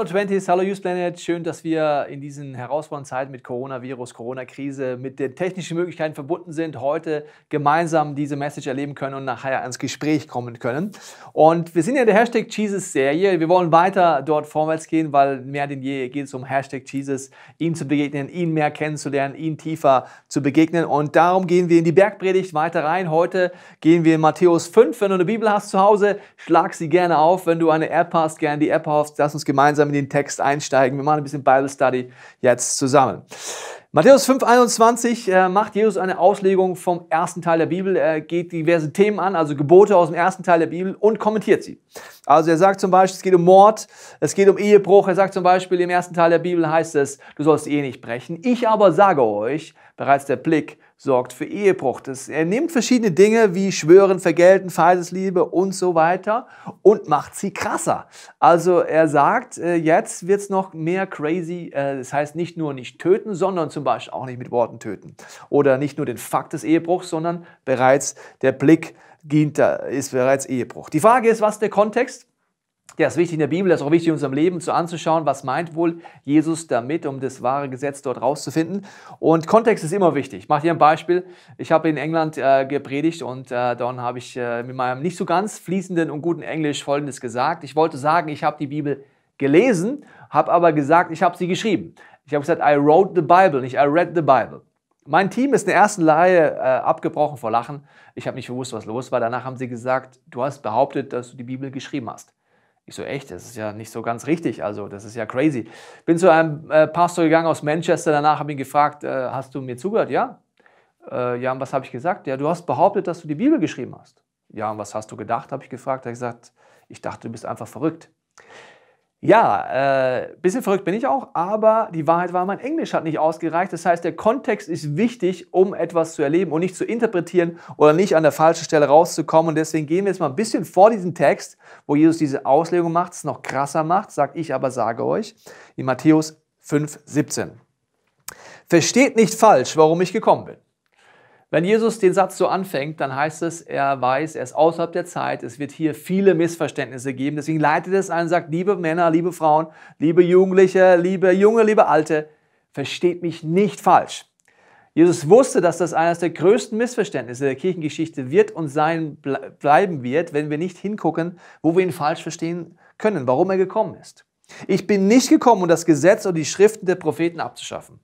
Hallo Twenties, hallo Youth Planet. Schön, dass wir in diesen herausfordernden Zeiten mit Coronavirus, Corona-Krise mit den technischen Möglichkeiten verbunden sind, heute gemeinsam diese Message erleben können und nachher ans Gespräch kommen können. Und wir sind ja in der Hashtag Jesus-Serie. Wir wollen weiter dort vorwärts gehen, weil mehr denn je geht es um Hashtag Jesus, ihm zu begegnen, ihn mehr kennenzulernen, ihn tiefer zu begegnen. Und darum gehen wir in die Bergpredigt weiter rein. Heute gehen wir in Matthäus 5. Wenn du eine Bibel hast zu Hause, schlag sie gerne auf. Wenn du eine App hast, gerne die App auf. Lass uns gemeinsam in den Text einsteigen. Wir machen ein bisschen Bible Study jetzt zusammen. Matthäus 5,21 macht Jesus eine Auslegung vom ersten Teil der Bibel. Er geht diverse Themen an, also Gebote aus dem ersten Teil der Bibel und kommentiert sie. Also er sagt zum Beispiel, es geht um Mord, es geht um Ehebruch. Er sagt zum Beispiel, im ersten Teil der Bibel heißt es, du sollst die Ehe nicht brechen. Ich aber sage euch, bereits der Blick sorgt für Ehebruch. Er nimmt verschiedene Dinge wie Schwören, Vergelten, Feindesliebe und so weiter und macht sie krasser. Also er sagt, jetzt wird es noch mehr crazy. Das heißt nicht nur nicht töten, sondern zum Beispiel auch nicht mit Worten töten. Oder nicht nur den Fakt des Ehebruchs, sondern bereits der Blick ist bereits Ehebruch. Die Frage ist, was ist der Kontext? Der ist wichtig in der Bibel, das ist auch wichtig in unserem Leben so anzuschauen, was meint wohl Jesus damit, um das wahre Gesetz dort rauszufinden. Und Kontext ist immer wichtig. Ich mache hier ein Beispiel. Ich habe in England gepredigt und dann habe ich mit meinem nicht so ganz fließenden und guten Englisch Folgendes gesagt. Ich wollte sagen, ich habe die Bibel gelesen, habe aber gesagt, ich habe sie geschrieben. Ich habe gesagt, I wrote the Bible, nicht I read the Bible. Mein Team ist in der ersten Reihe abgebrochen vor Lachen. Ich habe nicht gewusst, was los war. Danach haben sie gesagt, du hast behauptet, dass du die Bibel geschrieben hast. Ich so, echt? Das ist ja nicht so ganz richtig, also das ist ja crazy. Bin zu einem Pastor gegangen aus Manchester, danach habe ich ihn gefragt, hast du mir zugehört? Ja. Ja, und was habe ich gesagt? Ja, du hast behauptet, dass du die Bibel geschrieben hast. Ja, und was hast du gedacht, habe ich gefragt. Er hat gesagt, ich dachte, du bist einfach verrückt. Ja, bisschen verrückt bin ich auch, aber die Wahrheit war, mein Englisch hat nicht ausgereicht. Das heißt, der Kontext ist wichtig, um etwas zu erleben und nicht zu interpretieren oder nicht an der falschen Stelle rauszukommen. Und deswegen gehen wir jetzt mal ein bisschen vor diesen Text, wo Jesus diese Auslegung macht, es noch krasser macht, sagt ich aber sage euch, in Matthäus 5,17. Versteht nicht falsch, warum ich gekommen bin. Wenn Jesus den Satz so anfängt, dann heißt es, er weiß, er ist außerhalb der Zeit, es wird hier viele Missverständnisse geben. Deswegen leitet es ein und sagt, liebe Männer, liebe Frauen, liebe Jugendliche, liebe Junge, liebe Alte, versteht mich nicht falsch. Jesus wusste, dass das eines der größten Missverständnisse der Kirchengeschichte wird und bleiben wird, wenn wir nicht hingucken, wo wir ihn falsch verstehen können, warum er gekommen ist. Ich bin nicht gekommen, um das Gesetz oder die Schriften der Propheten abzuschaffen.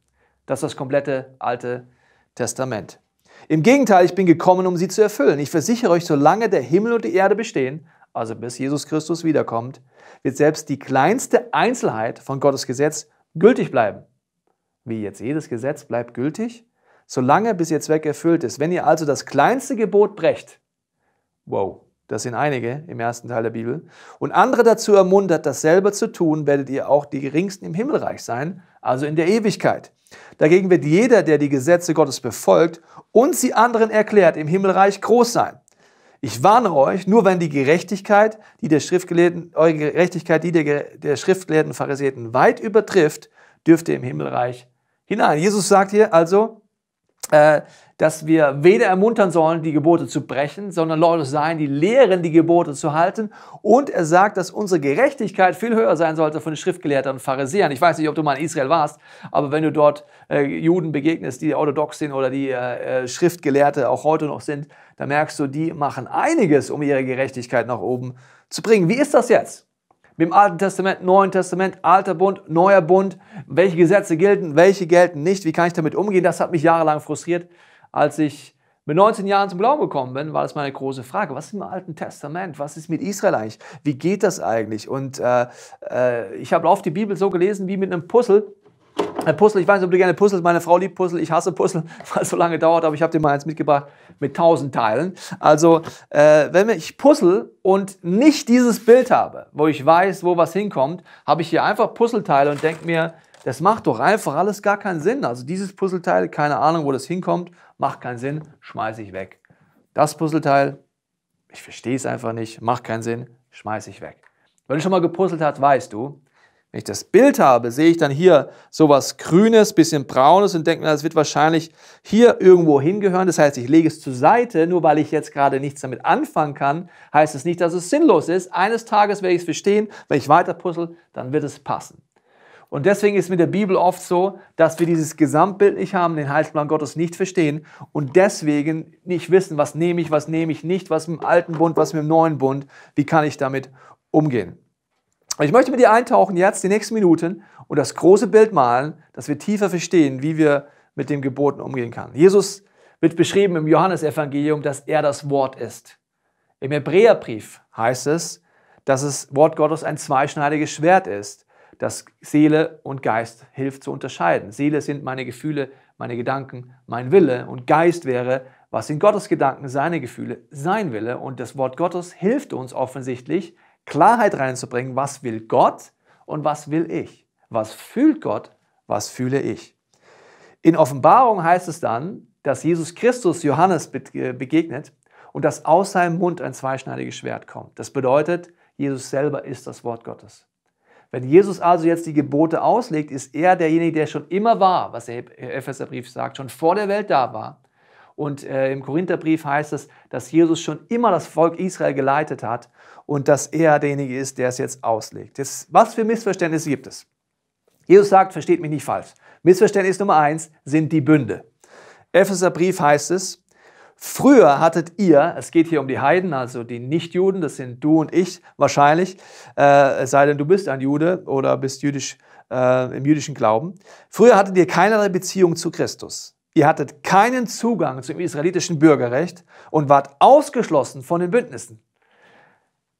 Das ist das komplette Alte Testament. Im Gegenteil, ich bin gekommen, um sie zu erfüllen. Ich versichere euch, solange der Himmel und die Erde bestehen, also bis Jesus Christus wiederkommt, wird selbst die kleinste Einzelheit von Gottes Gesetz gültig bleiben. Wie jetzt jedes Gesetz bleibt gültig, solange bis ihr Zweck erfüllt ist. Wenn ihr also das kleinste Gebot brecht, wow, das sind einige im ersten Teil der Bibel, und andere dazu ermuntert, dasselbe zu tun, werdet ihr auch die geringsten im Himmelreich sein, also in der Ewigkeit. Dagegen wird jeder, der die Gesetze Gottes befolgt und sie anderen erklärt, im Himmelreich groß sein. Ich warne euch, nur wenn die Gerechtigkeit, die der Schriftgelehrten Pharisäten weit übertrifft, dürft ihr im Himmelreich hinein. Jesus sagt hier also, dass wir weder ermuntern sollen, die Gebote zu brechen, sondern Leute sein, die lehren, die Gebote zu halten. Und er sagt, dass unsere Gerechtigkeit viel höher sein sollte von den Schriftgelehrten und Pharisäern. Ich weiß nicht, ob du mal in Israel warst, aber wenn du dort Juden begegnest, die orthodox sind oder die Schriftgelehrte auch heute noch sind, dann merkst du, die machen einiges, um ihre Gerechtigkeit nach oben zu bringen. Wie ist das jetzt? Mit dem Alten Testament, Neuen Testament, Alter Bund, Neuer Bund, welche Gesetze gelten, welche gelten nicht, wie kann ich damit umgehen? Das hat mich jahrelang frustriert. Als ich mit 19 Jahren zum Glauben gekommen bin, war das meine große Frage. Was ist im Alten Testament? Was ist mit Israel eigentlich? Wie geht das eigentlich? Und ich habe oft die Bibel so gelesen wie mit einem Puzzle. Ein Puzzle, ich weiß nicht, ob du gerne puzzelst. Meine Frau liebt Puzzle. Ich hasse Puzzle, weil es so lange dauert. Aber ich habe dir mal eins mitgebracht mit 1000 Teilen. Also, wenn ich puzzle und nicht dieses Bild habe, wo ich weiß, wo was hinkommt, habe ich hier einfach Puzzleteile und denke mir, das macht doch einfach alles gar keinen Sinn. Also dieses Puzzleteil, keine Ahnung, wo das hinkommt, macht keinen Sinn, schmeiße ich weg. Das Puzzleteil, ich verstehe es einfach nicht, macht keinen Sinn, schmeiße ich weg. Wenn du schon mal gepuzzelt hast, weißt du, Wenn ich das Bild habe, sehe ich dann hier sowas Grünes, bisschen Braunes und denke mir, das wird wahrscheinlich hier irgendwo hingehören. Das heißt, ich lege es zur Seite, nur weil ich jetzt gerade nichts damit anfangen kann, heißt es nicht, dass es sinnlos ist. Eines Tages werde ich es verstehen, wenn ich weiter puzzle, dann wird es passen. Und deswegen ist mit der Bibel oft so, dass wir dieses Gesamtbild nicht haben, den Heilsplan Gottes nicht verstehen und deswegen nicht wissen, was nehme ich nicht, was mit dem alten Bund, was mit dem neuen Bund, wie kann ich damit umgehen. Ich möchte mit dir eintauchen jetzt die nächsten Minuten und das große Bild malen, dass wir tiefer verstehen, wie wir mit den Geboten umgehen können. Jesus wird beschrieben im Johannesevangelium, dass er das Wort ist. Im Hebräerbrief heißt es, dass das Wort Gottes ein zweischneidiges Schwert ist, das Seele und Geist hilft zu unterscheiden. Seele sind meine Gefühle, meine Gedanken, mein Wille und Geist wäre, was sind Gottes Gedanken, seine Gefühle, sein Wille und das Wort Gottes hilft uns offensichtlich, Klarheit reinzubringen, was will Gott und was will ich? Was fühlt Gott, was fühle ich? In Offenbarung heißt es dann, dass Jesus Christus Johannes begegnet und dass aus seinem Mund ein zweischneidiges Schwert kommt. Das bedeutet, Jesus selber ist das Wort Gottes. Wenn Jesus also jetzt die Gebote auslegt, ist er derjenige, der schon immer war, was der Epheserbrief sagt, schon vor der Welt da war. Und im Korintherbrief heißt es, dass Jesus schon immer das Volk Israel geleitet hat und dass er derjenige ist, der es jetzt auslegt. Jetzt, was für Missverständnisse gibt es? Jesus sagt, versteht mich nicht falsch. Missverständnis Nummer 1 sind die Bünde. Epheserbrief heißt es, früher hattet ihr, es geht hier um die Heiden, also die Nichtjuden, das sind du und ich wahrscheinlich, es sei denn, du bist ein Jude oder bist jüdisch, im jüdischen Glauben. Früher hattet ihr keinerlei Beziehung zu Christus. Ihr hattet keinen Zugang zum israelitischen Bürgerrecht und wart ausgeschlossen von den Bündnissen.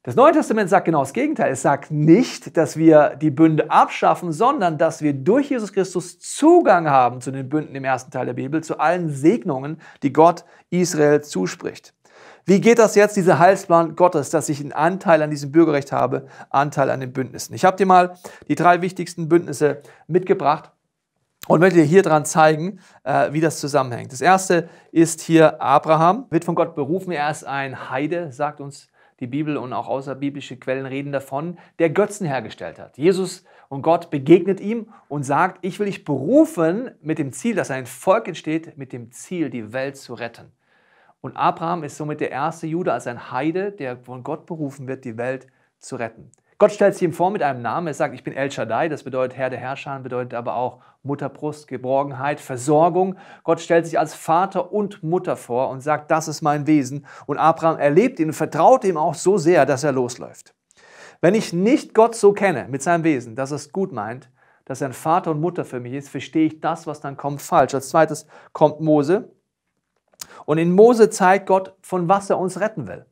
Das Neue Testament sagt genau das Gegenteil. Es sagt nicht, dass wir die Bünde abschaffen, sondern dass wir durch Jesus Christus Zugang haben zu den Bünden im ersten Teil der Bibel, zu allen Segnungen, die Gott Israel zuspricht. Wie geht das jetzt, dieser Heilsplan Gottes, dass ich einen Anteil an diesem Bürgerrecht habe, Anteil an den Bündnissen? Ich habe dir mal die 3 wichtigsten Bündnisse mitgebracht und möchte dir hier dran zeigen, wie das zusammenhängt. Das erste ist hier Abraham, wird von Gott berufen. Er ist ein Heide, sagt uns die Bibel und auch außerbiblische Quellen reden davon, der Götzen hergestellt hat. Jesus und Gott begegnet ihm und sagt, ich will dich berufen mit dem Ziel, dass ein Volk entsteht, mit dem Ziel, die Welt zu retten. Und Abraham ist somit der erste Jude als ein Heide, der von Gott berufen wird, die Welt zu retten. Gott stellt sich ihm vor mit einem Namen. Er sagt, ich bin El Shaddai, das bedeutet Herr der Herrscher, bedeutet aber auch Mutterbrust, Geborgenheit, Versorgung. Gott stellt sich als Vater und Mutter vor und sagt, das ist mein Wesen. Und Abraham erlebt ihn und vertraut ihm auch so sehr, dass er losläuft. Wenn ich nicht Gott so kenne mit seinem Wesen, dass er es gut meint, dass er ein Vater und Mutter für mich ist, verstehe ich das, was dann kommt, falsch. Als zweites kommt Mose. Und in Mose zeigt Gott, von was er uns retten will.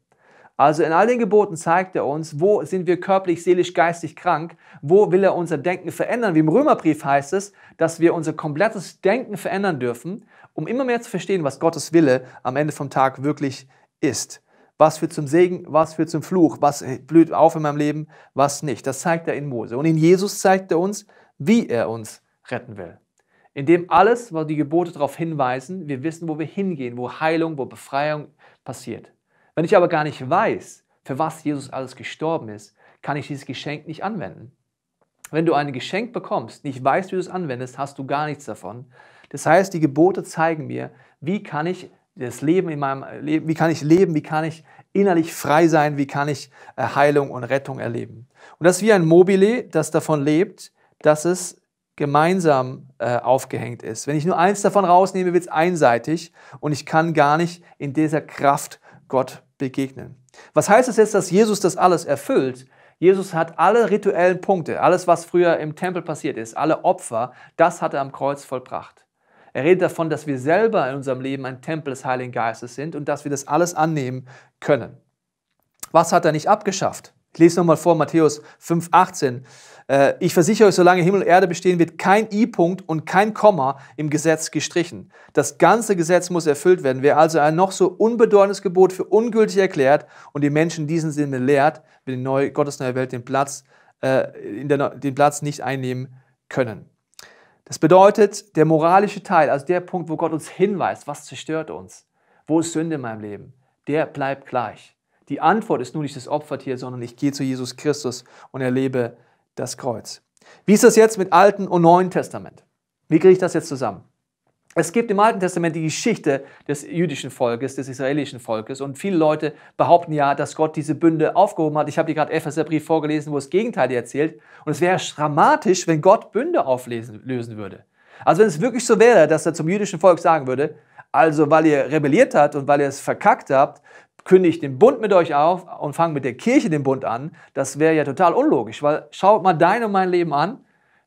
Also in all den Geboten zeigt er uns, wo sind wir körperlich, seelisch, geistig krank, wo will er unser Denken verändern. Wie im Römerbrief heißt es, dass wir unser komplettes Denken verändern dürfen, um immer mehr zu verstehen, was Gottes Wille am Ende vom Tag wirklich ist. Was führt zum Segen, was führt zum Fluch, was blüht auf in meinem Leben, was nicht. Das zeigt er in Mose. Und in Jesus zeigt er uns, wie er uns retten will. Indem alles, wo die Gebote darauf hinweisen, wir wissen, wo wir hingehen, wo Heilung, wo Befreiung passiert. Wenn ich aber gar nicht weiß, für was Jesus alles gestorben ist, kann ich dieses Geschenk nicht anwenden. Wenn du ein Geschenk bekommst, nicht weißt, wie du es anwendest, hast du gar nichts davon. Das heißt, die Gebote zeigen mir, wie kann ich das Leben in meinem Leben, wie kann ich leben, wie kann ich innerlich frei sein, wie kann ich Heilung und Rettung erleben. Und das ist wie ein Mobile, das davon lebt, dass es gemeinsam aufgehängt ist. Wenn ich nur eins davon rausnehme, wird es einseitig und ich kann gar nicht in dieser Kraft Gott begegnen. Was heißt es jetzt, dass Jesus das alles erfüllt? Jesus hat alle rituellen Punkte, alles, was früher im Tempel passiert ist, alle Opfer, das hat er am Kreuz vollbracht. Er redet davon, dass wir selber in unserem Leben ein Tempel des Heiligen Geistes sind und dass wir das alles annehmen können. Was hat er nicht abgeschafft? Ich lese nochmal vor, Matthäus 5,18. Ich versichere euch, solange Himmel und Erde bestehen, wird kein I-Punkt und kein Komma im Gesetz gestrichen. Das ganze Gesetz muss erfüllt werden. Wer also ein noch so unbedeutendes Gebot für ungültig erklärt und die Menschen in diesem Sinne lehrt, wird in Gottes neue Welt den Platz nicht einnehmen können. Das bedeutet, der moralische Teil, also der Punkt, wo Gott uns hinweist, was zerstört uns, wo ist Sünde in meinem Leben, der bleibt gleich. Die Antwort ist nur nicht das Opfertier, sondern ich gehe zu Jesus Christus und erlebe das Kreuz. Wie ist das jetzt mit Alten und Neuen Testament? Wie kriege ich das jetzt zusammen? Es gibt im Alten Testament die Geschichte des jüdischen Volkes, des israelischen Volkes, und viele Leute behaupten ja, dass Gott diese Bünde aufgehoben hat. Ich habe dir gerade Epheserbrief vorgelesen, wo das Gegenteil erzählt. Und es wäre dramatisch, wenn Gott Bünde auflösen würde. Also wenn es wirklich so wäre, dass er zum jüdischen Volk sagen würde, also weil ihr rebelliert habt und weil ihr es verkackt habt, kündigt den Bund mit euch auf und fangt mit der Kirche den Bund an, das wäre ja total unlogisch, weil schaut mal dein und mein Leben an.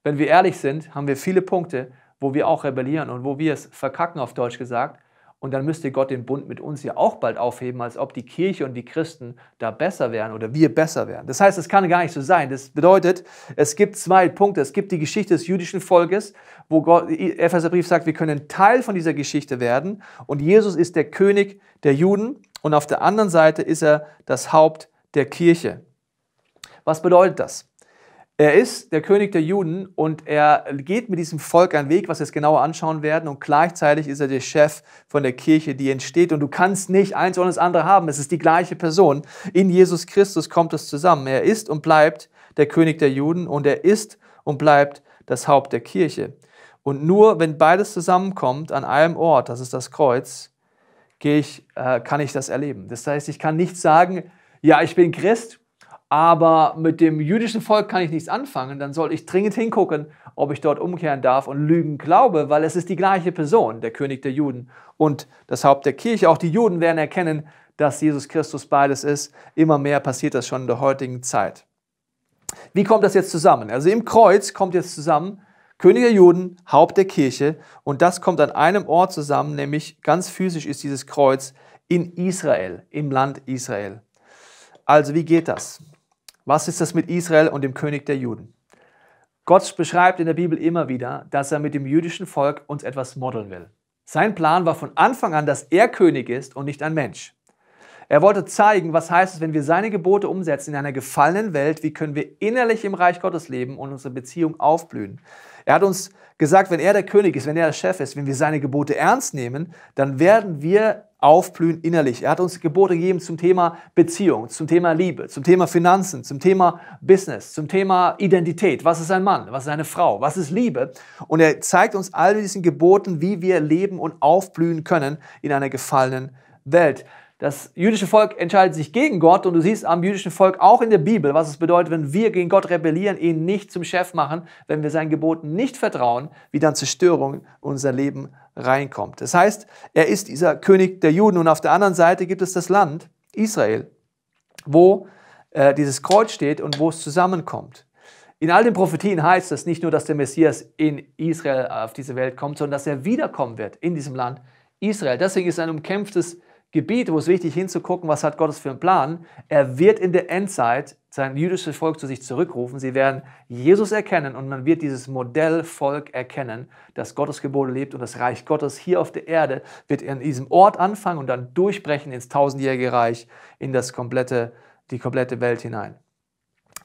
Wenn wir ehrlich sind, haben wir viele Punkte, wo wir auch rebellieren und wo wir es verkacken, auf Deutsch gesagt. Und dann müsste Gott den Bund mit uns ja auch bald aufheben, als ob die Kirche und die Christen da besser wären oder wir besser wären. Das heißt, es kann gar nicht so sein. Das bedeutet, es gibt zwei Punkte. Es gibt die Geschichte des jüdischen Volkes, wo Gott, Epheserbrief sagt, wir können Teil von dieser Geschichte werden. Und Jesus ist der König der Juden und auf der anderen Seite ist er das Haupt der Kirche. Was bedeutet das? Er ist der König der Juden und er geht mit diesem Volk einen Weg, was wir jetzt genauer anschauen werden, und gleichzeitig ist er der Chef von der Kirche, die entsteht, und du kannst nicht eins ohne das andere haben. Es ist die gleiche Person. In Jesus Christus kommt es zusammen. Er ist und bleibt der König der Juden und er ist und bleibt das Haupt der Kirche. Und nur wenn beides zusammenkommt an einem Ort, das ist das Kreuz, kann ich das erleben. Das heißt, ich kann nicht sagen, ja, ich bin Christ, aber mit dem jüdischen Volk kann ich nichts anfangen, dann soll ich dringend hingucken, ob ich dort umkehren darf und Lügen glaube, weil es ist die gleiche Person, der König der Juden und das Haupt der Kirche. Auch die Juden werden erkennen, dass Jesus Christus beides ist. Immer mehr passiert das schon in der heutigen Zeit. Wie kommt das jetzt zusammen? Also im Kreuz kommt jetzt zusammen König der Juden, Haupt der Kirche, und das kommt an einem Ort zusammen, nämlich ganz physisch ist dieses Kreuz in Israel, im Land Israel. Also wie geht das? Was ist das mit Israel und dem König der Juden? Gott beschreibt in der Bibel immer wieder, dass er mit dem jüdischen Volk uns etwas modeln will. Sein Plan war von Anfang an, dass er König ist und nicht ein Mensch. Er wollte zeigen, was heißt es, wenn wir seine Gebote umsetzen in einer gefallenen Welt, wie können wir innerlich im Reich Gottes leben und unsere Beziehung aufblühen. Er hat uns gesagt, wenn er der König ist, wenn er der Chef ist, wenn wir seine Gebote ernst nehmen, dann werden wir aufblühen innerlich. Er hat uns Gebote gegeben zum Thema Beziehung, zum Thema Liebe, zum Thema Finanzen, zum Thema Business, zum Thema Identität. Was ist ein Mann? Was ist eine Frau? Was ist Liebe? Und er zeigt uns all diesen Geboten, wie wir leben und aufblühen können in einer gefallenen Welt. Das jüdische Volk entscheidet sich gegen Gott und du siehst am jüdischen Volk auch in der Bibel, was es bedeutet, wenn wir gegen Gott rebellieren, ihn nicht zum Chef machen, wenn wir seinen Geboten nicht vertrauen, wie dann Zerstörung in unser Leben reinkommt. Das heißt, er ist dieser König der Juden und auf der anderen Seite gibt es das Land Israel, wo dieses Kreuz steht und wo es zusammenkommt. In all den Prophetien heißt es nicht nur, dass der Messias in Israel auf diese Welt kommt, sondern dass er wiederkommen wird in diesem Land Israel. Deswegen ist es ein umkämpftes Gebiet, wo es wichtig hinzugucken, was hat Gottes für einen Plan. Er wird in der Endzeit sein jüdisches Volk zu sich zurückrufen. Sie werden Jesus erkennen und man wird dieses Modellvolk erkennen, das Gottes Gebote lebt, und das Reich Gottes hier auf der Erde wird in diesem Ort anfangen und dann durchbrechen ins tausendjährige Reich, in die komplette Welt hinein.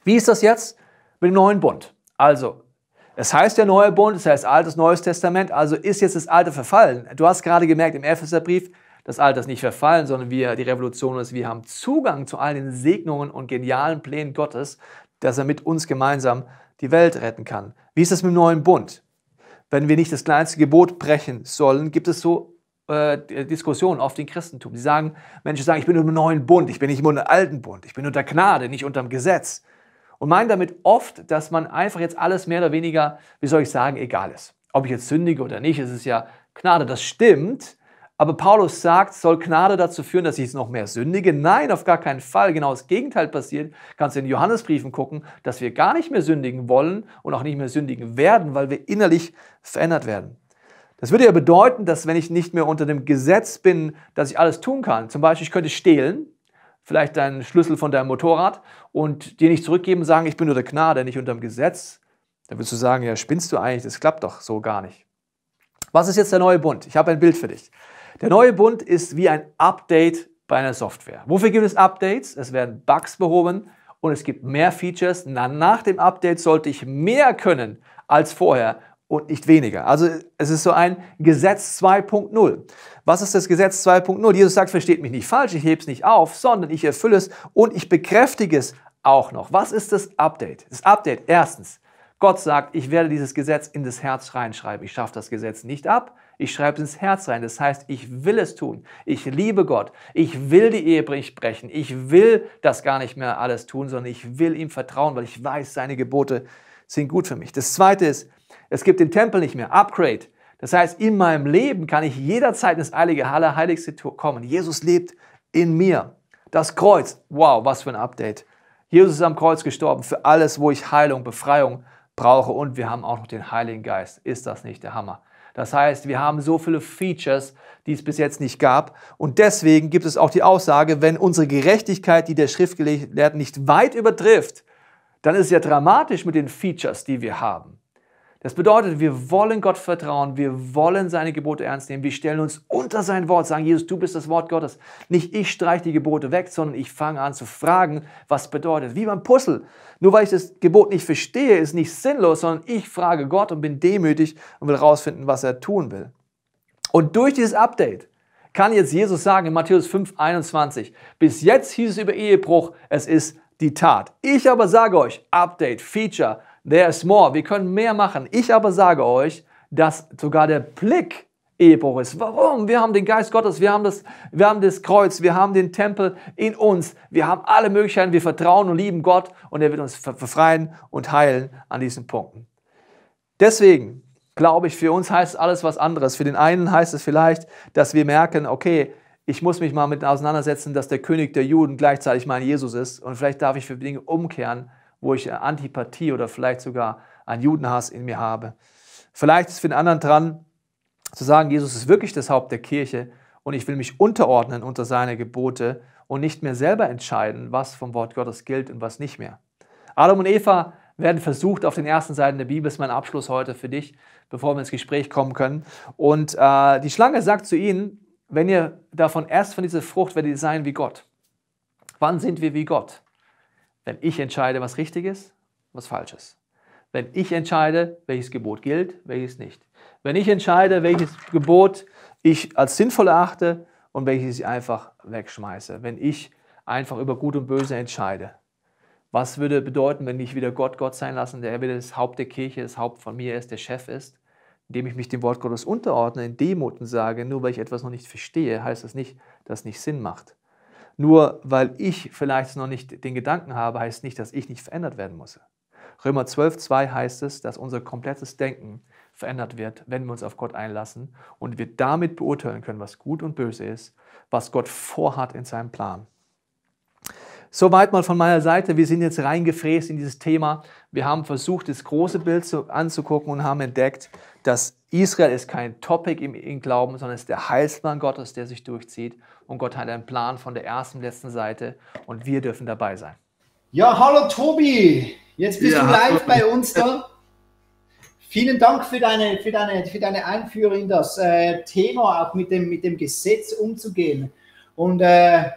Wie ist das jetzt mit dem neuen Bund? Also, es heißt der neue Bund, es heißt Altes, Neues Testament, also ist jetzt das Alte verfallen. Du hast gerade gemerkt im Epheserbrief, das Alte ist nicht verfallen, sondern die Revolution ist, wir haben Zugang zu all den Segnungen und genialen Plänen Gottes, dass er mit uns gemeinsam die Welt retten kann. Wie ist das mit dem neuen Bund? Wenn wir nicht das kleinste Gebot brechen sollen, gibt es so Diskussionen oft im Christentum. Menschen sagen, ich bin unter dem neuen Bund, ich bin nicht unter dem alten Bund, ich bin unter Gnade, nicht unter dem Gesetz. Und meinen damit oft, dass man einfach jetzt alles mehr oder weniger, wie soll ich sagen, egal ist. Ob ich jetzt sündige oder nicht, es ist ja Gnade, das stimmt. Aber Paulus sagt, soll Gnade dazu führen, dass ich jetzt noch mehr sündige? Nein, auf gar keinen Fall. Genau das Gegenteil passiert. Kannst du in den Johannesbriefen gucken, dass wir gar nicht mehr sündigen wollen und auch nicht mehr sündigen werden, weil wir innerlich verändert werden. Das würde ja bedeuten, dass wenn ich nicht mehr unter dem Gesetz bin, dass ich alles tun kann. Zum Beispiel, ich könnte stehlen, vielleicht deinen Schlüssel von deinem Motorrad und dir nicht zurückgeben und sagen, ich bin unter Gnade, nicht unter dem Gesetz. Dann würdest du sagen, ja, spinnst du eigentlich? Das klappt doch so gar nicht. Was ist jetzt der neue Bund? Ich habe ein Bild für dich. Der neue Bund ist wie ein Update bei einer Software. Wofür gibt es Updates? Es werden Bugs behoben und es gibt mehr Features. Nach dem Update sollte ich mehr können als vorher und nicht weniger. Also es ist so ein Gesetz 2.0. Was ist das Gesetz 2.0? Jesus sagt, versteht mich nicht falsch, ich hebe es nicht auf, sondern ich erfülle es und ich bekräftige es auch noch. Was ist das Update? Das Update, erstens, Gott sagt, ich werde dieses Gesetz in das Herz reinschreiben. Ich schaffe das Gesetz nicht ab, ich schreibe es ins Herz rein. Das heißt, ich will es tun. Ich liebe Gott. Ich will die Ehe nicht brechen. Ich will das gar nicht mehr alles tun, sondern ich will ihm vertrauen, weil ich weiß, seine Gebote sind gut für mich. Das Zweite ist, es gibt den Tempel nicht mehr. Upgrade. Das heißt, in meinem Leben kann ich jederzeit ins Heiligste kommen. Jesus lebt in mir. Das Kreuz, wow, was für ein Update. Jesus ist am Kreuz gestorben für alles, wo ich Heilung, Befreiung brauche. Und wir haben auch noch den Heiligen Geist. Ist das nicht der Hammer? Das heißt, wir haben so viele Features, die es bis jetzt nicht gab. Und deswegen gibt es auch die Aussage, wenn unsere Gerechtigkeit, die der Schriftgelehrten nicht weit übertrifft, dann ist es ja dramatisch mit den Features, die wir haben. Das bedeutet, wir wollen Gott vertrauen, wir wollen seine Gebote ernst nehmen, wir stellen uns unter sein Wort, sagen, Jesus, du bist das Wort Gottes. Nicht ich streiche die Gebote weg, sondern ich fange an zu fragen, was bedeutet. Wie beim Puzzle. Nur weil ich das Gebot nicht verstehe, ist nicht sinnlos, sondern ich frage Gott und bin demütig und will herausfinden, was er tun will. Und durch dieses Update kann jetzt Jesus sagen in Matthäus 5,21, bis jetzt hieß es über Ehebruch, es ist die Tat. Ich aber sage euch, Update, Feature, there is more. Wir können mehr machen. Ich aber sage euch, dass sogar der Blick Ehebruch ist. Warum? Wir haben den Geist Gottes, wir haben das Kreuz, wir haben den Tempel in uns. Wir haben alle Möglichkeiten, wir vertrauen und lieben Gott und er wird uns befreien und heilen an diesen Punkten. Deswegen glaube ich, für uns heißt es alles was anderes. Für den einen heißt es vielleicht, dass wir merken, okay, ich muss mich mal mit auseinandersetzen, dass der König der Juden gleichzeitig mein Jesus ist und vielleicht darf ich für Dinge umkehren, wo ich Antipathie oder vielleicht sogar einen Judenhass in mir habe. Vielleicht ist für den anderen dran, zu sagen, Jesus ist wirklich das Haupt der Kirche und ich will mich unterordnen unter seine Gebote und nicht mehr selber entscheiden, was vom Wort Gottes gilt und was nicht mehr. Adam und Eva werden versucht auf den ersten Seiten der Bibel, das ist mein Abschluss heute für dich, bevor wir ins Gespräch kommen können. Und die Schlange sagt zu ihnen, wenn ihr davon esst, von dieser Frucht, werdet ihr sein wie Gott. Wann sind wir wie Gott? Wenn ich entscheide, was richtig ist, was falsch ist. Wenn ich entscheide, welches Gebot gilt, welches nicht. Wenn ich entscheide, welches Gebot ich als sinnvoll erachte und welches ich einfach wegschmeiße. Wenn ich einfach über Gut und Böse entscheide. Was würde bedeuten, wenn ich wieder Gott sein lassen, der wieder das Haupt der Kirche, das Haupt von mir ist, der Chef ist, indem ich mich dem Wort Gottes unterordne, in Demut und sage, nur weil ich etwas noch nicht verstehe, heißt das nicht, dass es nicht Sinn macht. Nur weil ich vielleicht noch nicht den Gedanken habe, heißt nicht, dass ich nicht verändert werden muss. Römer 12,2 heißt es, dass unser komplettes Denken verändert wird, wenn wir uns auf Gott einlassen und wir damit beurteilen können, was gut und böse ist, was Gott vorhat in seinem Plan. Soweit mal von meiner Seite. Wir sind jetzt reingefräst in dieses Thema. Wir haben versucht, das große Bild anzugucken und haben entdeckt, dass Israel ist kein Topic im Glauben, sondern es ist der Heilsplan Gottes, der sich durchzieht. Und Gott hat einen Plan von der ersten, letzten Seite und wir dürfen dabei sein. Ja, hallo Tobi, jetzt bist du live bei uns da. Vielen Dank für deine Einführung in das Thema, auch mit dem Gesetz umzugehen. Und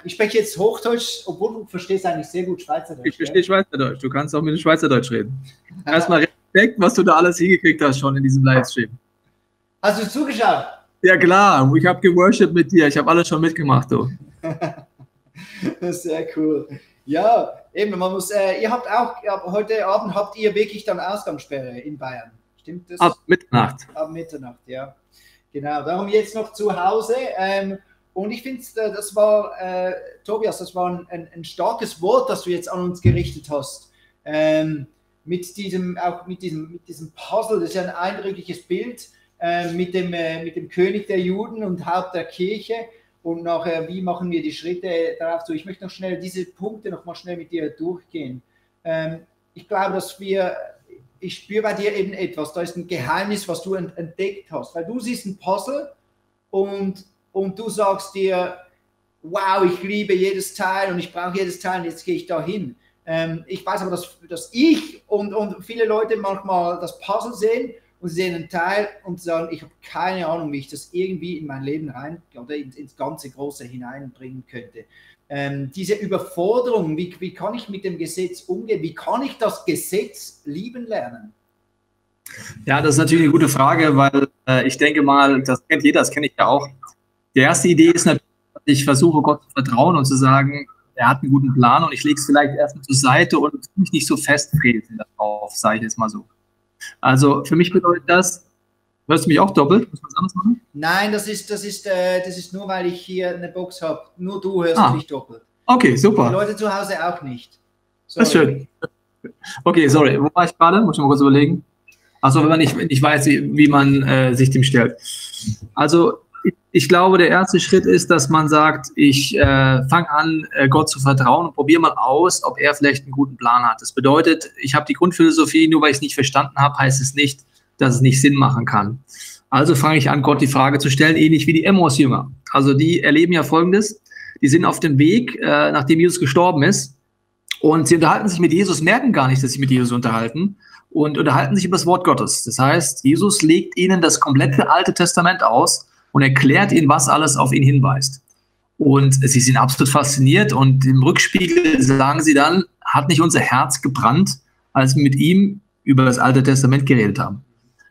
ich spreche jetzt Hochdeutsch, obwohl du verstehst eigentlich sehr gut Schweizerdeutsch. Ich verstehe Schweizerdeutsch, du kannst auch mit dem Schweizerdeutsch reden. Erstmal Respekt, was du da alles hingekriegt hast schon in diesem Livestream. Hast du zugeschaut? Ja klar, ich habe geworshipped mit dir, ich habe alles schon mitgemacht. Du. Sehr cool. Ja, eben, man muss, ihr habt auch, heute Abend habt ihr wirklich dann Ausgangssperre in Bayern, stimmt das? Ab Mitternacht. Ab Mitternacht, ja. Genau, darum jetzt noch zu Hause. Und ich finde, das war, Tobias, das war ein starkes Wort, das du jetzt an uns gerichtet hast. Mit diesem Puzzle, das ist ja ein eindrückliches Bild mit dem König der Juden und Haupt der Kirche. Und nachher, wie machen wir die Schritte darauf zu? Ich möchte noch schnell diese Punkte noch mal schnell mit dir durchgehen. Ich glaube, ich spüre bei dir eben etwas, da ist ein Geheimnis, was du entdeckt hast. Weil du siehst ein Puzzle und du sagst dir, wow, ich liebe jedes Teil und ich brauche jedes Teil und jetzt gehe ich da hin. Ich weiß aber, dass ich und viele Leute manchmal das Puzzle sehen und sie sehen einen Teil und sagen, ich habe keine Ahnung, wie ich das irgendwie in mein Leben rein oder ins ganze Große hineinbringen könnte. Diese Überforderung, wie kann ich mit dem Gesetz umgehen? Wie kann ich das Gesetz lieben lernen? Ja, das ist natürlich eine gute Frage, weil ich denke mal, das kennt jeder, das kenne ich ja auch. Die erste Idee ist natürlich, dass ich versuche, Gott zu vertrauen und zu sagen, er hat einen guten Plan und ich lege es vielleicht erstmal zur Seite und mich nicht so festfräsen darauf, sage ich jetzt mal so. Also für mich bedeutet das, hörst du mich auch doppelt? Muss man was anderes machen? Nein, das ist nur, weil ich hier eine Box habe. Nur du hörst mich doppelt. Okay, super. Die Leute zu Hause auch nicht. Sorry. Das ist schön. Okay, sorry. Wo war ich gerade? Muss ich mal kurz überlegen. Also wenn man nicht weiß, wie man sich dem stellt. Also ich glaube, der erste Schritt ist, dass man sagt, ich fange an, Gott zu vertrauen und probiere mal aus, ob er vielleicht einen guten Plan hat. Das bedeutet, ich habe die Grundphilosophie, nur weil ich es nicht verstanden habe, heißt es nicht, dass es nicht Sinn machen kann. Also fange ich an, Gott die Frage zu stellen, ähnlich wie die Emmaus-Jünger. Also die erleben ja Folgendes, die sind auf dem Weg, nachdem Jesus gestorben ist, und sie unterhalten sich mit Jesus, merken gar nicht, dass sie mit Jesus unterhalten, und unterhalten sich über das Wort Gottes. Das heißt, Jesus legt ihnen das komplette Alte Testament aus und erklärt ihnen, was alles auf ihn hinweist. Und sie sind absolut fasziniert, und im Rückspiegel sagen sie dann, hat nicht unser Herz gebrannt, als wir mit ihm über das Alte Testament geredet haben.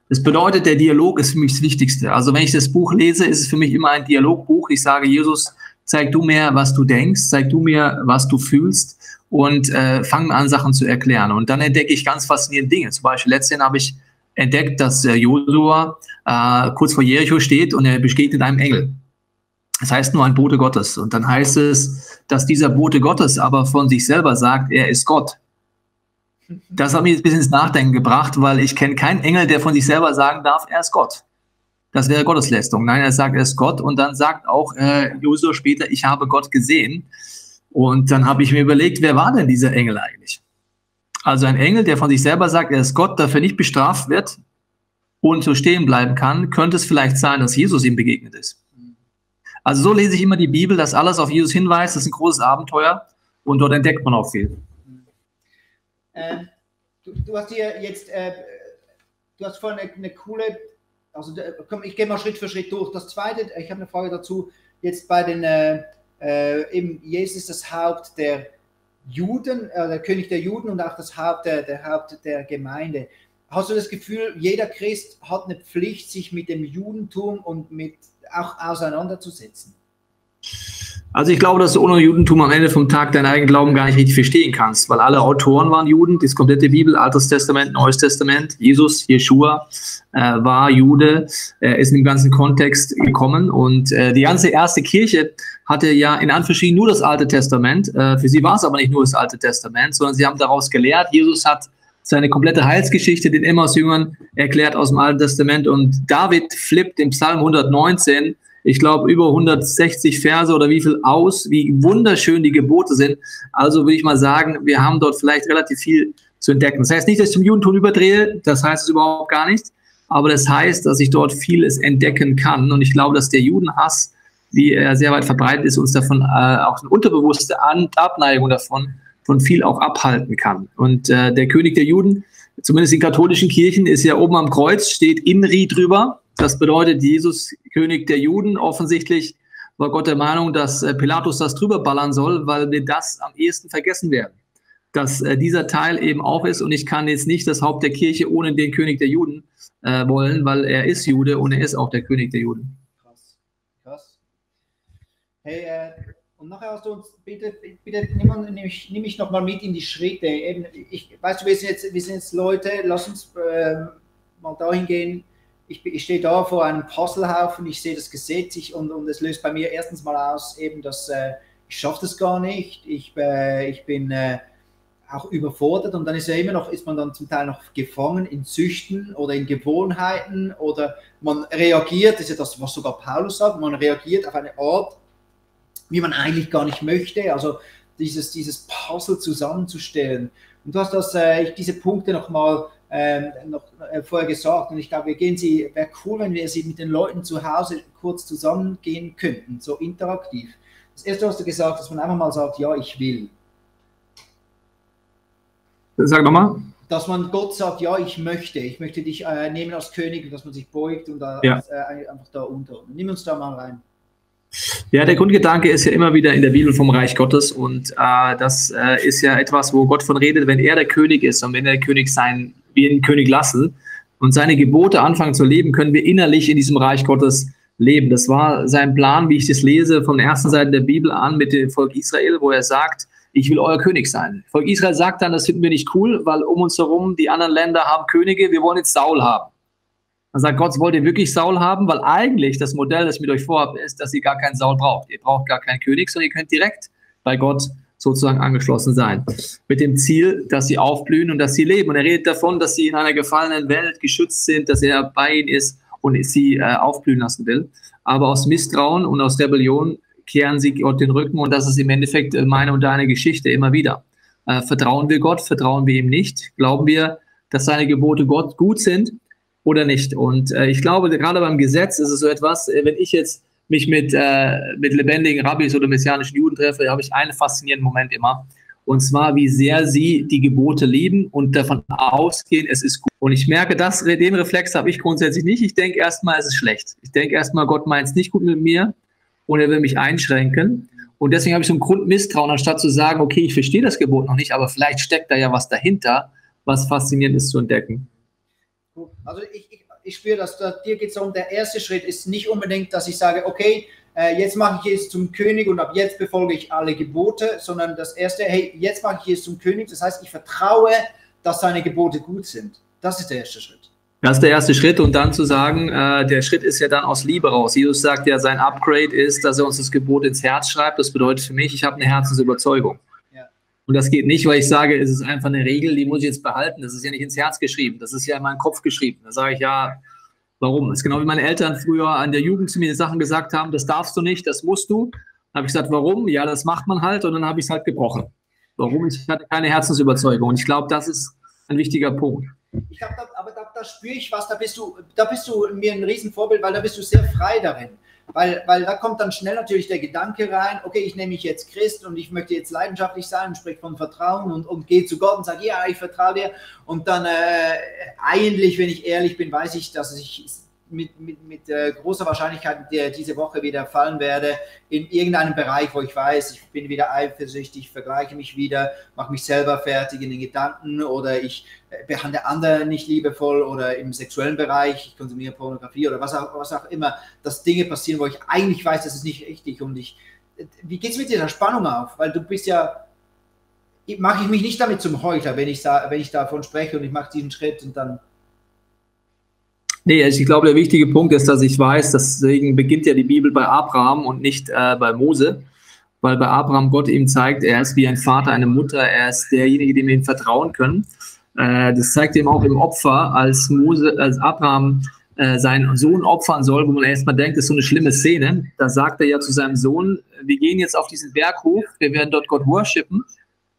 Das bedeutet, der Dialog ist für mich das Wichtigste. Also wenn ich das Buch lese, ist es für mich immer ein Dialogbuch. Ich sage, Jesus, zeig du mir, was du denkst, zeig du mir, was du fühlst, und fang an, Sachen zu erklären. Und dann entdecke ich ganz faszinierende Dinge. Zum Beispiel letztens habe ich entdeckt, dass Josua kurz vor Jericho steht und er begegnet einem Engel. Das heißt nur ein Bote Gottes. Und dann heißt es, dass dieser Bote Gottes aber von sich selber sagt, er ist Gott. Das hat mich ein bisschen ins Nachdenken gebracht, weil ich kenne keinen Engel, der von sich selber sagen darf, er ist Gott. Das wäre Gotteslästerung. Nein, er sagt, er ist Gott, und dann sagt auch Josua später, ich habe Gott gesehen. Und dann habe ich mir überlegt, wer war denn dieser Engel eigentlich? Also ein Engel, der von sich selber sagt, er ist Gott, dafür nicht bestraft wird und so stehen bleiben kann, könnte es vielleicht sein, dass Jesus ihm begegnet ist. Also so lese ich immer die Bibel, dass alles auf Jesus hinweist, das ist ein großes Abenteuer, und dort entdeckt man auch viel. Du hast hier jetzt, du hast vorhin eine coole, also komm, ich gehe mal Schritt für Schritt durch. Das Zweite, ich habe eine Frage dazu, jetzt bei den, eben Jesus das Haupt der Juden, der König der Juden und auch das Haupt der Gemeinde. Hast du das Gefühl, jeder Christ hat eine Pflicht, sich mit dem Judentum und mit auch auseinanderzusetzen? Also ich glaube, dass du ohne Judentum am Ende vom Tag deinen eigenen Glauben gar nicht richtig verstehen kannst, weil alle Autoren waren Juden, das komplette Bibel, Altes Testament, Neues Testament, Jesus, Jeschua war Jude, ist in dem ganzen Kontext gekommen, und die ganze erste Kirche hatte ja in Anführungsstrichen nur das Alte Testament. Für sie war es aber nicht nur das Alte Testament, sondern sie haben daraus gelehrt. Jesus hat seine komplette Heilsgeschichte den Emmaus-Jüngern erklärt aus dem Alten Testament, und David flippt im Psalm 119, ich glaube, über 160 Verse oder wie viel aus, wie wunderschön die Gebote sind. Also würde ich mal sagen, wir haben dort vielleicht relativ viel zu entdecken. Das heißt nicht, dass ich zum Judentum überdrehe, das heißt es überhaupt gar nicht, aber das heißt, dass ich dort vieles entdecken kann, und ich glaube, dass der Judenhass, wie er sehr weit verbreitet ist, uns davon auch eine unterbewusste Abneigung davon von viel auch abhalten kann. Und der König der Juden, zumindest in katholischen Kirchen, ist ja oben am Kreuz, steht Inri drüber. Das bedeutet, Jesus, König der Juden, offensichtlich war Gott der Meinung, dass Pilatus das drüber ballern soll, weil wir das am ehesten vergessen werden. Dass dieser Teil eben auch ist, und ich kann jetzt nicht das Haupt der Kirche ohne den König der Juden wollen, weil er ist Jude und er ist auch der König der Juden. Krass, krass. Hey, und nachher hast du uns, bitte nimm mich nochmal mit in die Schritte. Eben, weißt du, wir sind jetzt Leute, lass uns mal dahin gehen. Ich stehe da vor einem Puzzlehaufen, ich sehe das Gesetz und es löst bei mir erstens mal aus, eben, dass ich schaffe das gar nicht, ich bin auch überfordert, und dann ist man dann zum Teil noch gefangen in Süchten oder in Gewohnheiten, oder man reagiert, das ist ja das, was sogar Paulus sagt, man reagiert auf eine Art, wie man eigentlich gar nicht möchte, also dieses Puzzle zusammenzustellen. Und du hast diese Punkte nochmal vorher gesagt, und ich glaube, wäre cool, wenn wir sie mit den Leuten zu Hause kurz zusammengehen könnten, so interaktiv. Das erste hast du gesagt, dass man einfach mal sagt, ja, ich will. Sag nochmal. Dass man Gott sagt, ja, ich möchte dich nehmen als König, und dass man sich beugt und einfach da unter. Nimm uns da mal rein. Ja, der Grundgedanke ist ja immer wieder in der Bibel vom Reich Gottes, und das ist ja etwas, wo Gott von redet, wenn er der König ist und wenn er der König sein, wir den König lassen und seine Gebote anfangen zu leben, können wir innerlich in diesem Reich Gottes leben. Das war sein Plan, wie ich das lese, von der ersten Seite der Bibel an mit dem Volk Israel, wo er sagt, ich will euer König sein. Volk Israel sagt dann, das finden wir nicht cool, weil um uns herum die anderen Länder haben Könige, wir wollen jetzt Saul haben. Dann sagt Gott, wollt ihr wirklich Saul haben? Weil eigentlich das Modell, das ich mit euch vorhabe, ist, dass ihr gar keinen Saul braucht. Ihr braucht gar keinen König, sondern ihr könnt direkt bei Gott sozusagen angeschlossen sein. Mit dem Ziel, dass sie aufblühen und dass sie leben. Und er redet davon, dass sie in einer gefallenen Welt geschützt sind, dass er bei ihnen ist und sie aufblühen lassen will. Aber aus Misstrauen und aus Rebellion kehren sie Gott den Rücken. Und das ist im Endeffekt meine und deine Geschichte immer wieder. Vertrauen wir Gott? Vertrauen wir ihm nicht? Glauben wir, dass seine Gebote Gott gut sind oder nicht? Und ich glaube, gerade beim Gesetz ist es so etwas, wenn ich jetzt mich mit lebendigen Rabbis oder messianischen Juden treffe, da habe ich einen faszinierenden Moment immer. Und zwar, wie sehr sie die Gebote lieben und davon ausgehen, es ist gut. Und ich merke, den Reflex habe ich grundsätzlich nicht. Ich denke erstmal, es ist schlecht. Ich denke erstmal, Gott meint es nicht gut mit mir und er will mich einschränken. Und deswegen habe ich so ein Grundmisstrauen, anstatt zu sagen, okay, ich verstehe das Gebot noch nicht, aber vielleicht steckt da ja was dahinter, was faszinierend ist zu entdecken. Also ich spüre, dass dir geht es um, der erste Schritt ist nicht unbedingt, dass ich sage, okay, jetzt mache ich es zum König und ab jetzt befolge ich alle Gebote, sondern das erste, hey, jetzt mache ich es zum König, das heißt, ich vertraue, dass seine Gebote gut sind. Das ist der erste Schritt. Das ist der erste Schritt und dann zu sagen, der Schritt ist ja dann aus Liebe raus. Jesus sagt ja, sein Upgrade ist, dass er uns das Gebot ins Herz schreibt. Das bedeutet für mich, ich habe eine Herzensüberzeugung. Und das geht nicht, weil ich sage, es ist einfach eine Regel, die muss ich jetzt behalten. Das ist ja nicht ins Herz geschrieben, das ist ja in meinen Kopf geschrieben. Da sage ich, ja, warum? Das ist genau wie meine Eltern früher an der Jugend zu mir Sachen gesagt haben, das darfst du nicht, das musst du. Dann habe ich gesagt, warum? Ja, das macht man halt und dann habe ich es halt gebrochen. Warum? Ich hatte keine Herzensüberzeugung und ich glaube, das ist ein wichtiger Punkt. Ich glaube, aber da spüre ich was, da bist du mir ein Riesenvorbild, weil da bist du sehr frei darin. Weil da kommt dann schnell natürlich der Gedanke rein, okay, ich nehme mich jetzt Christ und ich möchte jetzt leidenschaftlich sein und spreche von Vertrauen und gehe zu Gott und sage, ja, ich vertraue dir. Und dann eigentlich, wenn ich ehrlich bin, weiß ich, dass ich mit großer Wahrscheinlichkeit diese Woche wieder fallen werde in irgendeinem Bereich, wo ich weiß, ich bin wieder eifersüchtig, vergleiche mich wieder, mache mich selber fertig in den Gedanken oder ich behandle andere nicht liebevoll oder im sexuellen Bereich, ich konsumiere Pornografie oder was auch immer, dass Dinge passieren, wo ich eigentlich weiß, das ist nicht richtig und wie geht es mit dieser Spannung auf? Weil du bist ja, mache ich mich nicht damit zum Heuchler, wenn ich davon spreche und ich mache diesen Schritt und dann. Nee, ich glaube, der wichtige Punkt ist, dass ich weiß, deswegen beginnt ja die Bibel bei Abraham und nicht bei Mose, weil bei Abraham Gott ihm zeigt, er ist wie ein Vater, eine Mutter, er ist derjenige, dem wir ihm vertrauen können. Das zeigt ihm auch im Opfer, als Abraham seinen Sohn opfern soll, wo man erstmal denkt, das ist so eine schlimme Szene. Da sagt er ja zu seinem Sohn, wir gehen jetzt auf diesen Berg hoch, wir werden dort Gott worshipen,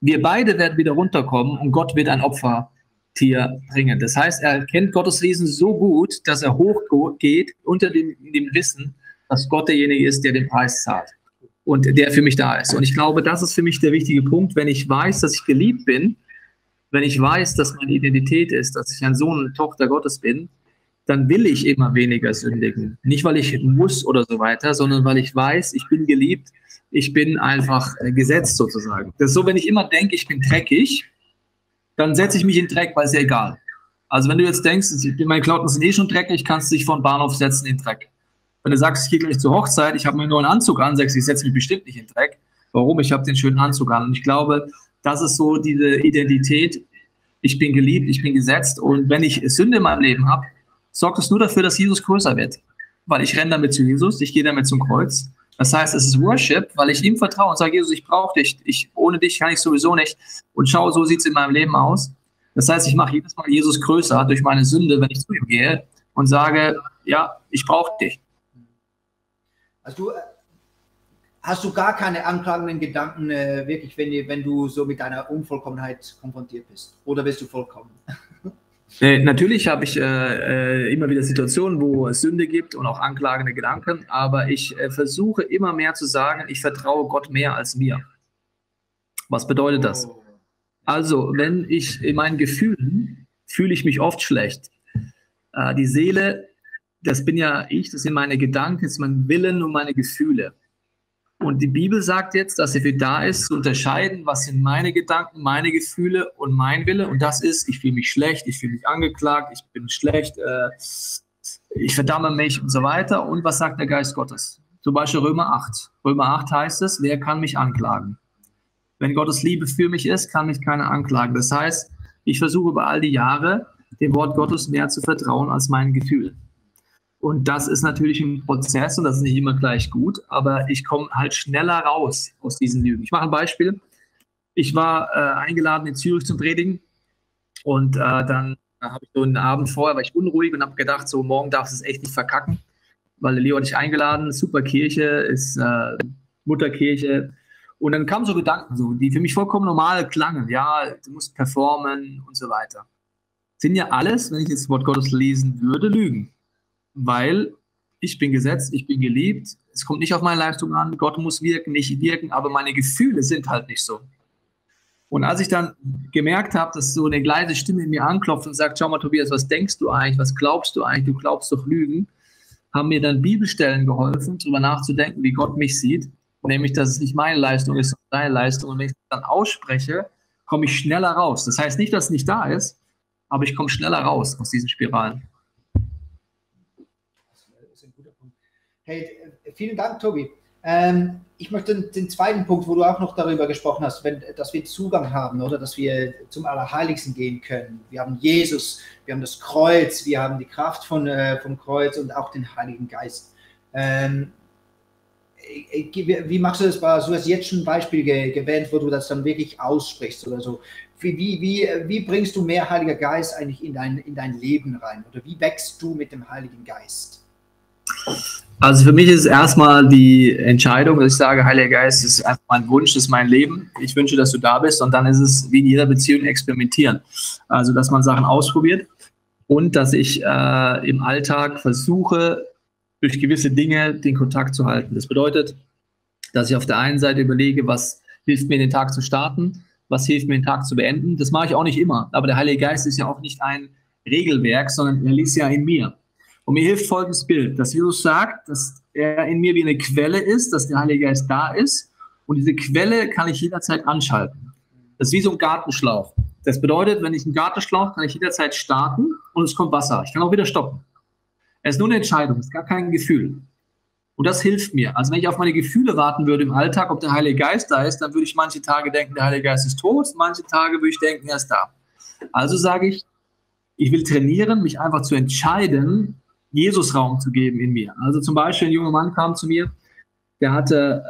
wir beide werden wieder runterkommen und Gott wird ein Opfertier bringen. Das heißt, er kennt Gottes Wesen so gut, dass er hochgeht unter dem Wissen, dass Gott derjenige ist, der den Preis zahlt und der für mich da ist. Und ich glaube, das ist für mich der wichtige Punkt, wenn ich weiß, dass ich geliebt bin, wenn ich weiß, dass meine Identität ist, dass ich ein Sohn und Tochter Gottes bin, dann will ich immer weniger sündigen. Nicht, weil ich muss oder so weiter, sondern weil ich weiß, ich bin geliebt, ich bin einfach gesetzt sozusagen. Das ist so, wenn ich immer denke, ich bin dreckig, dann setze ich mich in Dreck, weil es ja egal. Also wenn du jetzt denkst, meine Klamotten sind eh schon dreckig, kannst du dich vor den Bahnhof setzen in Dreck. Wenn du sagst, ich gehe gleich zur Hochzeit, ich habe mir nur einen Anzug an, sagst du, ich setze mich bestimmt nicht in Dreck. Warum? Ich habe den schönen Anzug an. Und ich glaube, das ist so diese Identität, ich bin geliebt, ich bin gesetzt und wenn ich Sünde in meinem Leben habe, sorgt es nur dafür, dass Jesus größer wird. Weil ich renne damit zu Jesus, ich gehe damit zum Kreuz. Das heißt, es ist Worship, weil ich ihm vertraue und sage, Jesus, ich brauche dich. Ohne dich kann ich sowieso nicht. Und schau, so sieht es in meinem Leben aus. Das heißt, ich mache jedes Mal Jesus größer durch meine Sünde, wenn ich zu ihm gehe und sage, ja, ich brauche dich. Also hast du gar keine anklagenden Gedanken, wirklich, wenn du so mit deiner Unvollkommenheit konfrontiert bist? Oder bist du vollkommen? Natürlich habe ich immer wieder Situationen, wo es Sünde gibt und auch anklagende Gedanken, aber ich versuche immer mehr zu sagen, ich vertraue Gott mehr als mir. Was bedeutet das? Also, wenn ich in meinen Gefühlen fühle ich mich oft schlecht. Die Seele, das bin ja ich, das sind meine Gedanken, das ist mein Willen und meine Gefühle. Und die Bibel sagt jetzt, dass sie für da ist, zu unterscheiden, was sind meine Gedanken, meine Gefühle und mein Wille. Und das ist, ich fühle mich schlecht, ich fühle mich angeklagt, ich bin schlecht, ich verdamme mich und so weiter. Und was sagt der Geist Gottes? Zum Beispiel Römer 8. Römer 8 heißt es, wer kann mich anklagen? Wenn Gottes Liebe für mich ist, kann mich keiner anklagen. Das heißt, ich versuche über all die Jahre, dem Wort Gottes mehr zu vertrauen als mein Gefühl. Und das ist natürlich ein Prozess und das ist nicht immer gleich gut, aber ich komme halt schneller raus aus diesen Lügen. Ich mache ein Beispiel. Ich war eingeladen in Zürich zum Predigen und dann habe ich so einen Abend vorher, war ich unruhig und habe gedacht, so morgen darfst du es echt nicht verkacken, weil Leo hat dich eingeladen, super Kirche, ist Mutterkirche. Und dann kamen so Gedanken, so, die für mich vollkommen normal klangen. Ja, du musst performen und so weiter. Sind ja alles, wenn ich jetzt das Wort Gottes lesen würde, Lügen. Weil ich bin gesetzt, ich bin geliebt, es kommt nicht auf meine Leistung an, Gott muss wirken, nicht wirken, aber meine Gefühle sind halt nicht so. Und als ich dann gemerkt habe, dass so eine leise Stimme in mir anklopft und sagt, schau mal Tobias, was denkst du eigentlich, was glaubst du eigentlich, du glaubst doch Lügen, haben mir dann Bibelstellen geholfen, darüber nachzudenken, wie Gott mich sieht, nämlich, dass es nicht meine Leistung ist, sondern deine Leistung. Und wenn ich das dann ausspreche, komme ich schneller raus. Das heißt nicht, dass es nicht da ist, aber ich komme schneller raus aus diesen Spiralen. Hey, vielen Dank, Tobi. Ich möchte den zweiten Punkt, wo du auch noch darüber gesprochen hast, dass wir Zugang haben, oder dass wir zum Allerheiligsten gehen können. Wir haben Jesus, wir haben das Kreuz, wir haben die Kraft vom Kreuz und auch den Heiligen Geist. Wie machst du das? Du hast jetzt schon ein Beispiel gewählt, wo du das dann wirklich aussprichst oder so. Wie bringst du mehr Heiliger Geist eigentlich in dein Leben rein? Oder wie wächst du mit dem Heiligen Geist? Also für mich ist es erstmal die Entscheidung, dass ich sage, Heiliger Geist ist einfach mein Wunsch, das ist mein Leben. Ich wünsche, dass du da bist. Und dann ist es wie in jeder Beziehung experimentieren. Also dass man Sachen ausprobiert und dass ich im Alltag versuche, durch gewisse Dinge den Kontakt zu halten. Das bedeutet, dass ich auf der einen Seite überlege, was hilft mir, den Tag zu starten, was hilft mir, den Tag zu beenden. Das mache ich auch nicht immer. Aber der Heilige Geist ist ja auch nicht ein Regelwerk, sondern er liegt ja in mir. Und mir hilft folgendes Bild, dass Jesus sagt, dass er in mir wie eine Quelle ist, dass der Heilige Geist da ist. Und diese Quelle kann ich jederzeit anschalten. Das ist wie so ein Gartenschlauch. Das bedeutet, wenn ich einen Gartenschlauch, kann ich jederzeit starten und es kommt Wasser. Ich kann auch wieder stoppen. Es ist nur eine Entscheidung, es ist gar kein Gefühl. Und das hilft mir. Also wenn ich auf meine Gefühle warten würde im Alltag, ob der Heilige Geist da ist, dann würde ich manche Tage denken, der Heilige Geist ist tot, manche Tage würde ich denken, er ist da. Also sage ich, ich will trainieren, mich einfach zu entscheiden, Jesus Raum zu geben in mir. Also zum Beispiel ein junger Mann kam zu mir, der hatte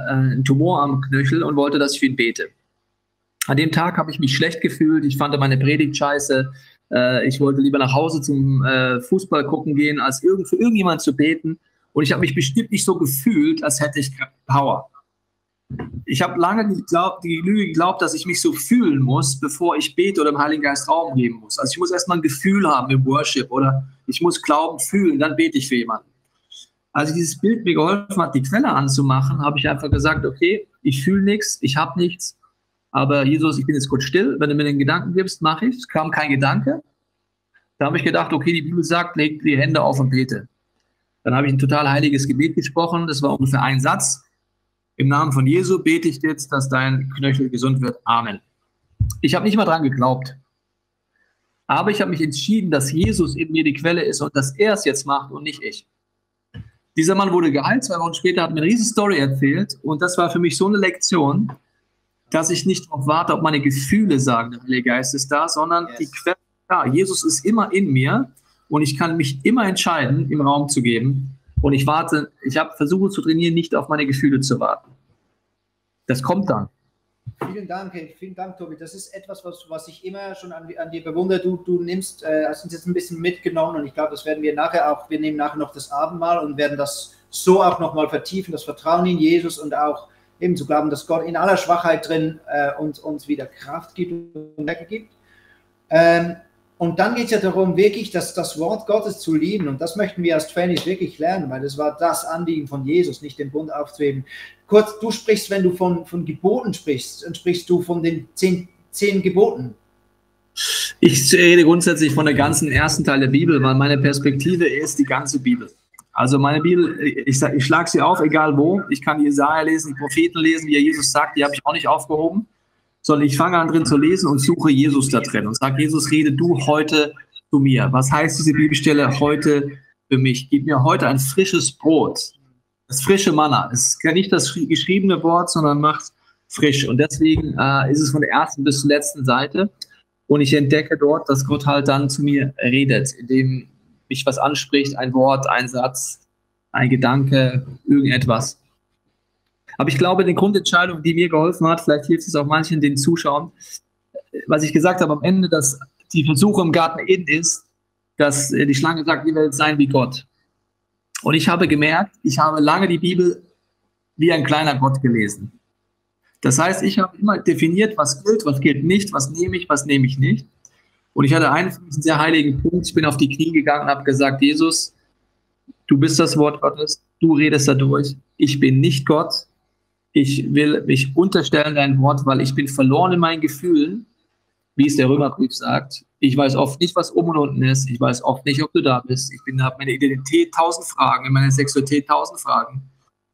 einen Tumor am Knöchel und wollte, dass ich für ihn bete. An dem Tag habe ich mich schlecht gefühlt, ich fand meine Predigt scheiße, ich wollte lieber nach Hause zum Fußball gucken gehen, als für irgendjemand zu beten. Und ich habe mich bestimmt nicht so gefühlt, als hätte ich Power. Ich habe lange die Lüge geglaubt, dass ich mich so fühlen muss, bevor ich bete oder dem Heiligen Geist Raum geben muss. Also ich muss erstmal ein Gefühl haben im Worship oder ich muss Glauben fühlen, dann bete ich für jemanden. Als dieses Bild mir geholfen hat, die Quelle anzumachen, habe ich einfach gesagt, okay, ich fühle nichts, ich habe nichts, aber Jesus, ich bin jetzt kurz still, wenn du mir den Gedanken gibst, mache ich. Es kam kein Gedanke. Da habe ich gedacht, okay, die Bibel sagt, leg die Hände auf und bete. Dann habe ich ein total heiliges Gebet gesprochen, das war ungefähr ein Satz. Im Namen von Jesu bete ich jetzt, dass dein Knöchel gesund wird. Amen. Ich habe nicht mal dran geglaubt. Aber ich habe mich entschieden, dass Jesus in mir die Quelle ist und dass er es jetzt macht und nicht ich. Dieser Mann wurde geheilt, 2 Wochen später hat mir eine riesen Story erzählt und das war für mich so eine Lektion, dass ich nicht darauf warte, ob meine Gefühle sagen, der Heilige Geist ist da, sondern die Quelle ist da. Jesus ist immer in mir und ich kann mich immer entscheiden, ihm Raum zu geben. Und ich habe versucht zu trainieren, nicht auf meine Gefühle zu warten. Das kommt dann. Vielen Dank, Tobi. Das ist etwas, was ich immer schon an dir bewundere. Du hast uns jetzt ein bisschen mitgenommen und ich glaube, das werden wir nachher auch, wir nehmen nachher noch das Abendmahl und werden das so auch nochmal vertiefen, das Vertrauen in Jesus und auch eben zu glauben, dass Gott in aller Schwachheit drin uns wieder Kraft gibt und Werke gibt. Und dann geht es ja darum, wirklich das Wort Gottes zu lieben. Und das möchten wir als Trainees wirklich lernen, weil das war das Anliegen von Jesus, nicht den Bund aufzuheben. Kurz, du sprichst, wenn du von Geboten sprichst, dann sprichst du von den 10 Geboten. Ich rede grundsätzlich von der ganzen ersten Teil der Bibel, weil meine Perspektive ist die ganze Bibel. Also meine Bibel, ich schlage sie auf, egal wo. Ich kann die Jesaja lesen, die Propheten lesen, wie Jesus sagt, die habe ich auch nicht aufgehoben. Sondern ich fange an drin zu lesen und suche Jesus da drin und sage, Jesus, rede du heute zu mir. Was heißt diese Bibelstelle heute für mich? Gib mir heute ein frisches Brot, das frische Manna. Es ist nicht das geschriebene Wort, sondern macht frisch. Und deswegen ist es von der ersten bis zur letzten Seite. Und ich entdecke dort, dass Gott halt dann zu mir redet, indem mich was anspricht, ein Wort, ein Satz, ein Gedanke, irgendetwas. Aber ich glaube, die Grundentscheidung, die mir geholfen hat, vielleicht hilft es auch manchen, den Zuschauern, was ich gesagt habe am Ende, dass die Versuche im Garten Eden ist, dass die Schlange sagt, ihr werdet sein wie Gott. Und ich habe gemerkt, ich habe lange die Bibel wie ein kleiner Gott gelesen. Das heißt, ich habe immer definiert, was gilt nicht, was nehme ich nicht. Und ich hatte einen sehr heiligen Punkt. Ich bin auf die Knie gegangen und habe gesagt, Jesus, du bist das Wort Gottes, du redest dadurch. Ich bin nicht Gott. Ich will mich unterstellen dein Wort, weil ich bin verloren in meinen Gefühlen, wie es der Römerbrief sagt. Ich weiß oft nicht, was oben und unten ist. Ich weiß oft nicht, ob du da bist. Ich habe meine Identität 1000 Fragen, in meiner Sexualität 1000 Fragen.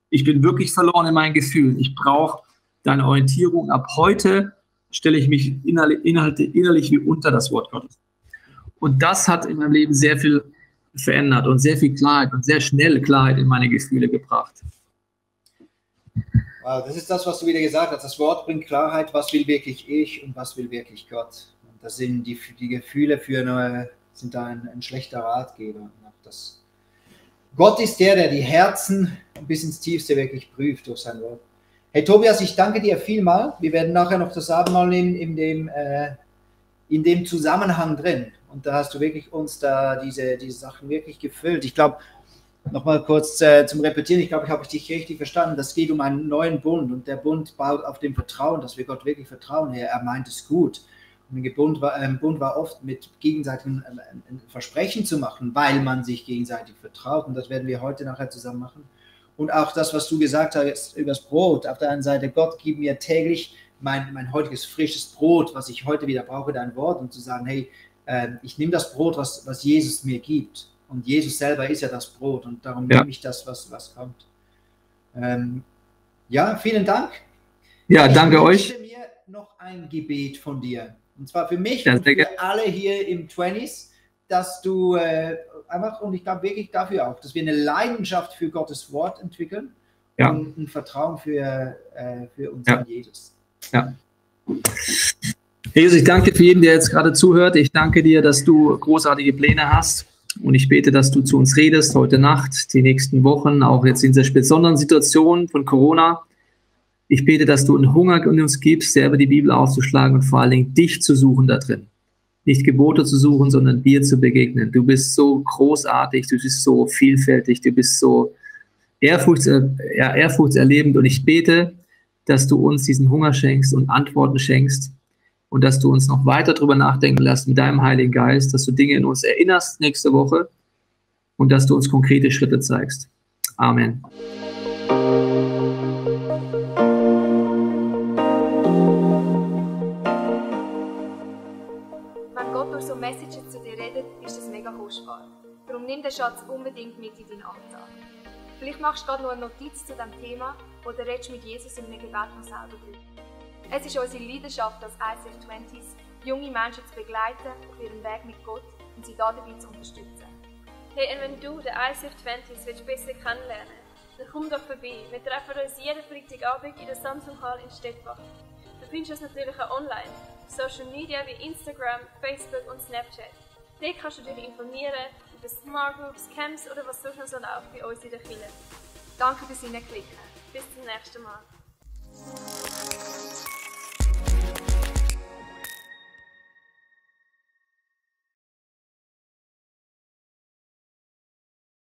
Ich bin wirklich verloren in meinen Gefühlen. Ich brauche deine Orientierung. Ab heute stelle ich mich innerlich wie unter das Wort Gottes. Und das hat in meinem Leben sehr viel verändert und sehr viel Klarheit und sehr schnell Klarheit in meine Gefühle gebracht. Wow, das ist das, was du wieder gesagt hast. Das Wort bringt Klarheit. Was will wirklich ich und was will wirklich Gott? Und das sind die Gefühle sind da ein schlechter Ratgeber. Gott ist der die Herzen bis ins Tiefste wirklich prüft durch sein Wort. Hey Tobias, ich danke dir vielmal. Wir werden nachher noch das Abendmahl nehmen in dem Zusammenhang drin. Und da hast du wirklich uns da diese Sachen wirklich gefüllt. Ich glaube, nochmal kurz zum Repetieren, ich glaube, ich habe dich richtig verstanden. Das geht um einen neuen Bund und der Bund baut auf dem Vertrauen, dass wir Gott wirklich vertrauen. Er meint es gut. Und ein Bund war oft mit gegenseitigem Versprechen zu machen, weil man sich gegenseitig vertraut. Und das werden wir heute nachher zusammen machen. Und auch das, was du gesagt hast über das Brot. Auf der einen Seite, Gott, gib mir täglich mein heutiges frisches Brot, was ich heute wieder brauche, dein Wort. Und zu sagen, hey, ich nehme das Brot, was Jesus mir gibt. Und Jesus selber ist ja das Brot. Und darum nehme ich das, was kommt. Vielen Dank. Ja, danke euch. Ich wünsche mir noch ein Gebet von dir. Und zwar für mich und für alle hier im 20s, dass du einfach, und ich glaube wirklich dafür auch, dass wir eine Leidenschaft für Gottes Wort entwickeln und ein Vertrauen für unseren Jesus. Ja. Jesus, ich danke dir für jeden, der jetzt gerade zuhört. Ich danke dir, dass du großartige Pläne hast. Und ich bete, dass du zu uns redest heute Nacht, die nächsten Wochen, auch jetzt in dieser besonderen Situation von Corona. Ich bete, dass du einen Hunger in uns gibst, selber die Bibel aufzuschlagen und vor allen Dingen dich zu suchen da drin. Nicht Gebote zu suchen, sondern dir zu begegnen. Du bist so großartig, du bist so vielfältig, du bist so ehrfurchtserlebend. Und ich bete, dass du uns diesen Hunger schenkst und Antworten schenkst und dass du uns noch weiter darüber nachdenken lässt mit deinem Heiligen Geist, dass du Dinge in uns erinnerst nächste Woche und dass du uns konkrete Schritte zeigst. Amen. Messages zu dir redet, ist das mega kostbar. Darum nimm den Schatz unbedingt mit in deinen Alltag. Vielleicht machst du gerade noch eine Notiz zu diesem Thema oder redest mit Jesus in einem Gebet noch selber drüber. Es ist unsere Leidenschaft als ICF 20s, junge Menschen zu begleiten auf ihrem Weg mit Gott und sie dabei zu unterstützen. Hey, und wenn du den ICF 20s besser kennenlernen willst, dann komm doch vorbei. Wir treffen uns jeden Freitagabend in der Samsung Hall in Stettbach. Du findest uns natürlich auch online, auf Social Media wie Instagram, Facebook und Snapchat. Dort kannst du dich informieren über Smart Groups, Camps oder was sonst noch so läuft bei uns in der Kirche. Danke fürs Hineinklicken. Bis zum nächsten Mal.